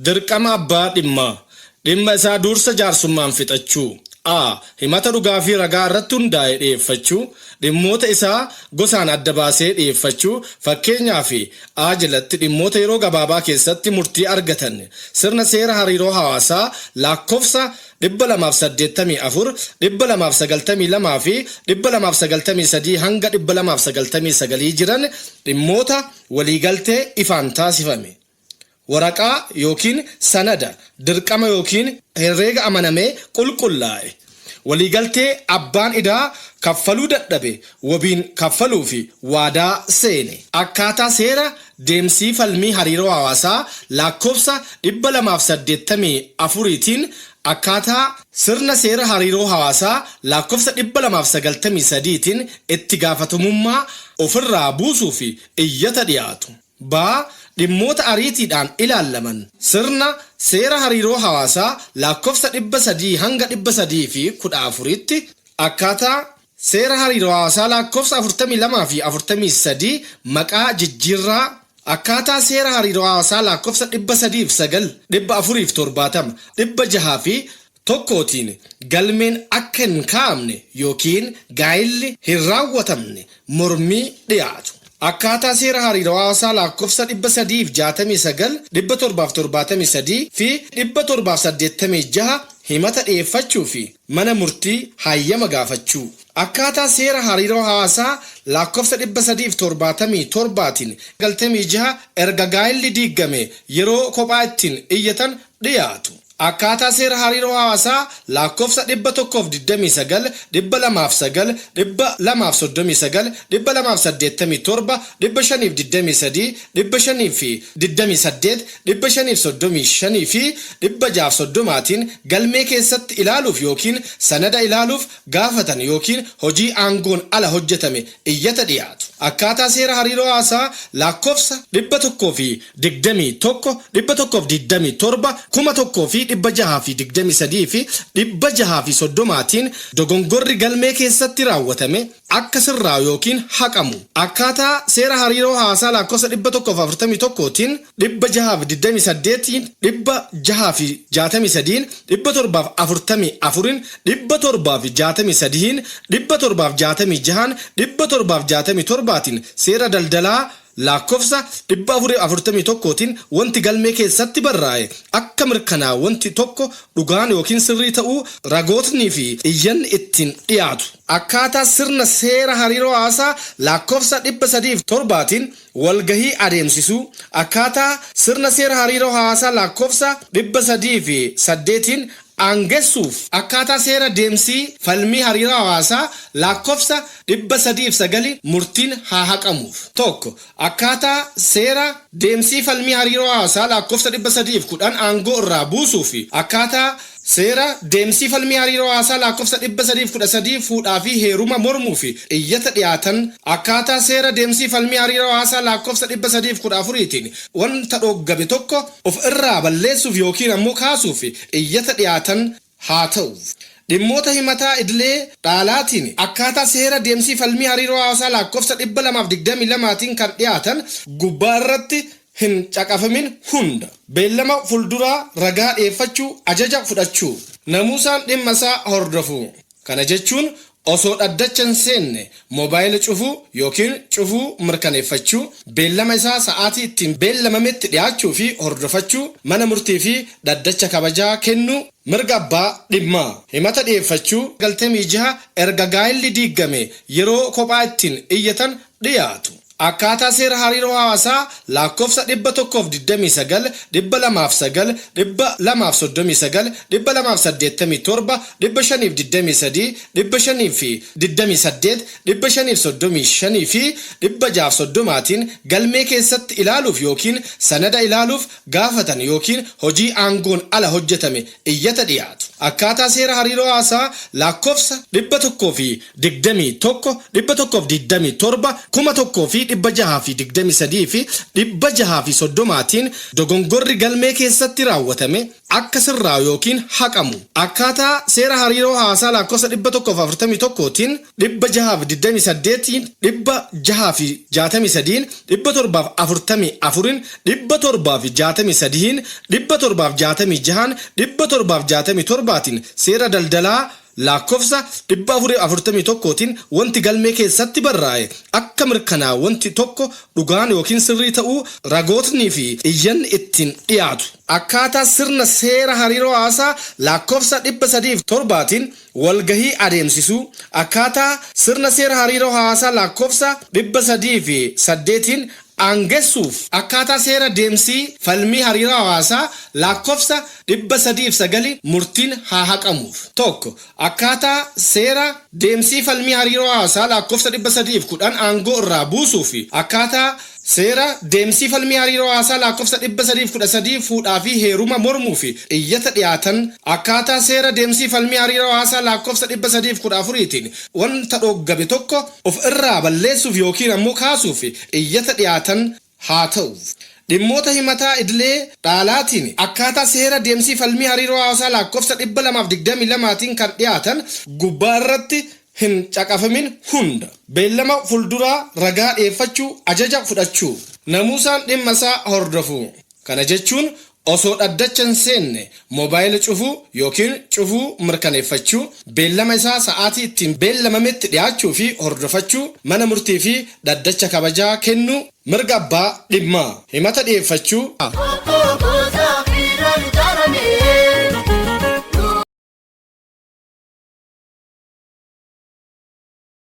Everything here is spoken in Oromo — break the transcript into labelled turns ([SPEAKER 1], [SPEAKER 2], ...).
[SPEAKER 1] Dirqama abbaa dhimmaa. Dhimma isaa dursa jaarsummaan fixachuu. A. Himata dhugaa fi ragaa irratti hundaa'e dhiyeeffachuu. Dhimmoota isaa gosaan adda baasee dhiyeeffachuu. Fakkeenyaaf, A jalatti dhimmoota yeroo gabaabaa keessatti murtii argatan sirna seera hariiroo hawaasaa laakkofsa 284, 292 fi 293 hanga 299 jiran, dhimmoota waliigaltee ifaan taasifame, waraqaa yookiin sanada dirqama yookiin herreega amanamee qulqullaa'e, waliigaltee abbaan idaa kaffaluu dadhabe wabiin kaffaluu fi waadaa seene, akkaataa seera deemsii falmii hariiroo hawaasaa laakkofsa 284tiin, akkaataa sirna seera hariiroo hawaasaa laakkofsa 293tiin itti gaafatamummaa ofirraa buusuu fi iyyata dhiyaatu. B. Dhimmoota ariitiidhaan ilaalaman sirna seera hariiroo hawaasaa laakkofsa 300 hanga 314tti, akkaataa seera hariiroo hawaasaa laakkofsa 42 fi 43 maqaa jijjiirraa, akkaataa seera hariiroo hawaasaa laakkofsa 309, 470, 601tiin galmeen akka hin kaa'amne yookiin gaa'illi hin raawwatamne mormii dhiyaatu. Akkaataa seera hariiroo hawaasaa laakkofsa 369, 773 fi 786 himata dhiyeeffachuu fi mana murtii hayyama gaafachuu. Akkaataa seera hariiroo hawaasaa laakkofsa 377tiin 96 erga gaa'illi diigame yeroo kophaa ittiin iyyatan dhiyaatu. Akkaataa seera hariiroo hawaasaa laakkofsa 129, 209, 239, 287, 523, 528, 535 fi 630tiin galmee keessatti ilaaluuf yookiin sanada ilaaluuf gaafatan yookiin hojii aangoon ala hojjetame iyyata dhiyaatu. Akkaataa seera hariiroo hawaasaa laakkofsa 121, 127, 1623 fi 630tiin dogongorri galmee keessatti raawwatame akka sirraa'u yookiin haqamu. Akkaataa seera hariiroo hawaasaa laakkofsa 141tiin, 628, 663, 744, 763, 766, 767tiin seera daldalaa laakkofsa 441tiin wanti galmee keessatti barraa'e akka mirkanaa wanti tokko dhugaan yookiin sirrii ta'uu ragootnii fi iyyanni ittiin dhiyaatu. Akkaataa sirna seera hariiroo hawaasaa laakkofsa 307tiin walgahii adeemsisuu. Akkaataa sirna seera hariiroo hawaasaa laakkofsa 308tiin aangessuuf. Akkaataa seera deemsii falmii hariiroo hawaasaa laakkofsa 309 murtiin haa haqamuuf. 1. Akkaataa seera deemsii falmii hariiroo hawaasaa laakkofsa 310 aangoo irraa buusuu fi akkaataa seera deemsii falmii hariiroo hawaasaa laakkofsa 313 fuudhaa fi heeruma mormuu fi iyyata dhiyaatan, akkaataa seera deemsii falmii hariiroo hawaasaa laakkofsa 314tiin wanta dhoggame tokko of irraa balleessuuf yookiin ammoo kaasuuf iyyata dhiyaatan haa ta'u. Dhimmoota himataa idilee dhaalaatiin akkaataa seera deemsii falmii hariiroo hawaasaa laakkofsa 222tiin kan dhiyaatan gubbaa irratti hin caqafamin hunda. Beellama fulduraa ragaa dhiyeeffachuu, ajaja fudhachuu. Namuusaan dhimma isaa hordofuu. Kana jechuun osoo dhaddacha hin seenne moobaayila cufuu yookiin cufuu mirkaneeffachuu, beellama isaa sa'aatii ittiin beellamametti dhiyaachuu fi hordofachuu, mana murtii fi dhaddacha kabajaa kennuu, mirga abbaa dhimmaa. Himata dhiyeeffachuu. 96 erga gaa'illi diigame yeroo kophaa ittiin iyyatan dhiyaatu. Akkaataa seera hariiroo hawaasaa laakkofsa 129, 209, 239, 287, 523, 528, 535 fi 630tiin galmee keessatti ilaaluuf yookiin sanada ilaaluuf gaafatan yookiin hojii aangoon ala hojjetame iyyata dhiyaatu. Akkaataa seera hariiroo hawaasaa lakkoofsa 121, 127, 1623 fi 630tiin dogongorri galmee keessatti raawwatame akka sirraa'u yookiin haqamu. Akkaataa seera hariiroo hawaasaa lakkoofsa 141tiin 628, 663, 744, 763, 766, 767tiin seera daldalaa lakkoofsa 441tiin wanti galmee keessatti barraa'e akka mirkanaa wanti tokko dhugaan yookiin sirrii ta'uu ragootnii fi iyyanni ittiin dhiyaatu. Akkaataa sirna seera hariiroo hawaasaa lakkoofsa 307tiin walgahii adeemsisuu. Akkaataa sirna seera hariiroo hawaasaa lakkoofsa 308tiin aangessuuf. Akkaataa seera deemsii falmii hariiroo hawaasaa lakkoofsa 309 murtiin haa haqamuuf. 1. Akkaataa seera deemsii falmii hariiroo hawaasaa lakkoofsa 310 aangoo irraa buusuu fi akkaataa seera deemsii falmii hariiroo hawaasaa lakkoofsa 313 fuudhaa fi heeruma mormuu fi iyyata dhiyaatan, akkaataa seera deemsii falmii hariiroo hawaasaa lakkoofsa 314tiin wanta dhooggabe tokko of irraa balleessuuf yookiin ammoo kaasuuf iyyata dhiyaatan haa ta'u. Dhimmoota himataa idilee dhaalaatiin akkaataa seera deemsii falmii hariiroo hawaasaa lakkoofsa 222tiin kan dhiyaatan gubbaa irratti hin caqafamin hunda. Beellama fuulduraa ragaa dhiyeeffachuu, ajaja fudhachuu, namuusaan dhimma isaa hordofuu. Kana jechuun osoo dhaddacha hin seenne moobaayila cufuu yookiin cufuu mirkaneeffachuu, beellama isaa sa'aatii ittiin beellamametti dhiyaachuu fi hordofachuu, mana murtii fi dhaddacha kabajaa kennuu, mirga abbaa dhimmaa himata dhiyeeffachuu.